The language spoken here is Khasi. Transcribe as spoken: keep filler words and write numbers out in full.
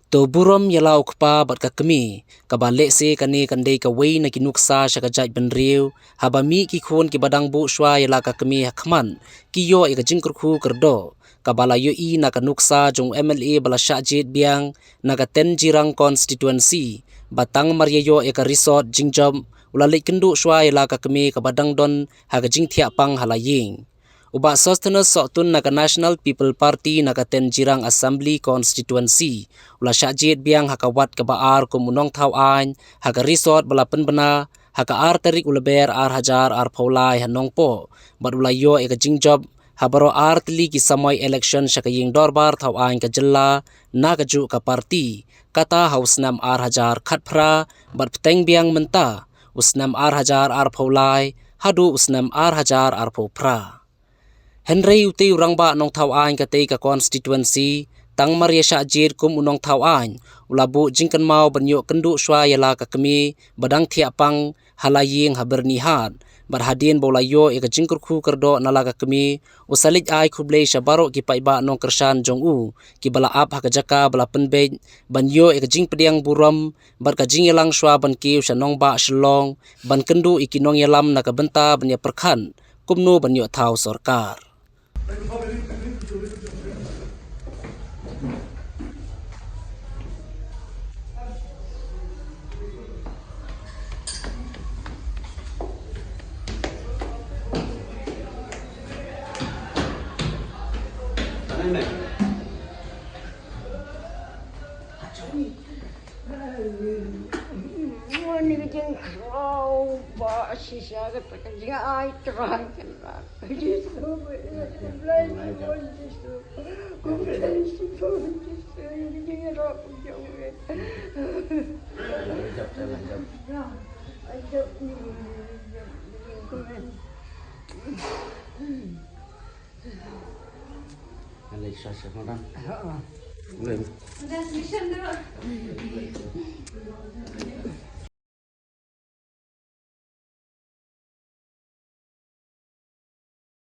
To burom ïa la u kpa bad ka kmie, kaba lehse kane kan dei kawei na ki nuksa sha ka jaitbynriew, haba mih ki khun kiba dang buh shuwa ïa la ka kmie ha khmat, ki ïoh ïa ka jingkyrkhu kyrdoh, kaba la ïohi na ka nuksa jong u M L A ba la shah jied biang na ka Tenjirang constituency, ba tang mar ïa ïoh ïa ka resort jingjop, u la leit kynduh shuwa ïa la ka kmie kaba dang don ha ka jingthiah pang ha la ïing. U Bah Sosthenes Sohtun na ka National People Party na ka Tenjirang Assembly Constituency, u la shah jied biang ha ka wad kaba ar kum u nongthaw aiñ ha ka resort ba la pynbna ha ka ar tarik u Lber ar hajar arphew lai ha Nongpoh, bad u la ïoh ïa ka jingjop ha baroh ar tylli ki samoi election sha ka ïing dorbar thaw aiñ ka jylla na kajuh ka party, kata ha u snem ar hajar khatphra, bad bteng biang mynta u snem ar hajar arphew lai haduh u snem ar hajar arphew phra. Hynrei utei u rangbah nongthaw aiñ katei ka constituency, tang mar ïa shah jied kum u nongthaw aiñ, u la buh jingkynmaw ban ïoh kynduh shuwa ïa la ka kmie ba dang thiah pang ha la ïing ha Byrnihat, bad hadien ba u la ïoh ïa ka jingkyrkhu kyrdoh na la ka kmie, u sa leit ai khublei sha baroh ki paidbah nongkyrshan jong u kiba la ap ha ka jaka ba la pynbeit, ban ïoh ïa ka jingpdiang burom bad ka jingïalang shuwa ban kiew sha nongbah Shillong ban kynduh ïa ki nongïalam na ka bynta ban ïa pyrkhat kumno ban ïoh thaw sorkar.